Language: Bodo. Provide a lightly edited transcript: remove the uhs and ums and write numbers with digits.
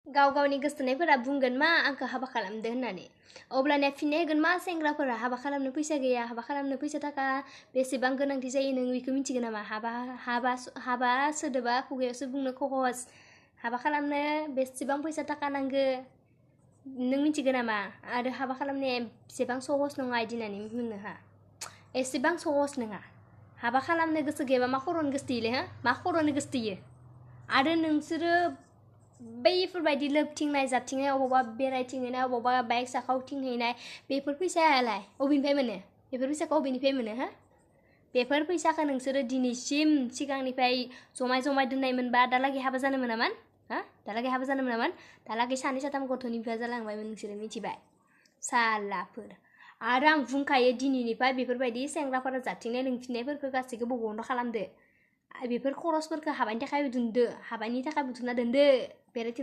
गाव गावनि गोसथोनायफोरा बुंगोन मा आंखौ हाबा खालामदो होननानै अब्लानिया फिननाय होगोन मा सेंग्राफोरा हाबा खालामनो फैसा गैया हाबा खालामनो फैसा थाखा बेसेबां गोनांथि जायो नों बेखौ मिथिगोन नामा हाबा सोदोबा खुगायावसो बुंनो खहस हाबा खालामनो बेसेबां फैसा थाखा नांगो नों मिथिगोन नामा आरो हाबा खालामनाया एसेबां सहस नङा इदि होननानै बुंनो हा एसेबां सहस नङा हाबा खालामनो गोसो गैयाबा मा खर'नो गोसोथोयोलै हा मा खर'नो गोसोथोयो आरो नोंसोरो बैफोरबायदि लोबथिंनाय जाथिंनाय अबावबा बेरायथिंहैनाय अबावबा बाइक साखावथिंहैनाय बेफोर फैसायालाय अबेनिफ्राय मोनो बेफोर फैसाखौ अबेनिफ्राय मोनो हा बेफोर फैसाखौ नोंसोरो दिनैसिम सिगांनिफ्राय जमाय दोननाय मोनबा दालागै हाबा जानो मोनामोन हा दालागै हाबा जानो मोनामोन दालागै सानै साथाम गथ'नि बिफा जालांबायमोन नोंसोरो मिथिबाय सालाफोर आरो आं बुंखायो दिनैनिफ्राय बेफोरबायदि सेंग्राफोरा जाथिंनाय लोंथिंनायफोरखौ गासैखौबो बन्द' खालामदो बेफोर खरसफोरखौ हाबानि थाखाय दोनदो हाबानि थाखाय बुथुमना दोनदो बेरायथिं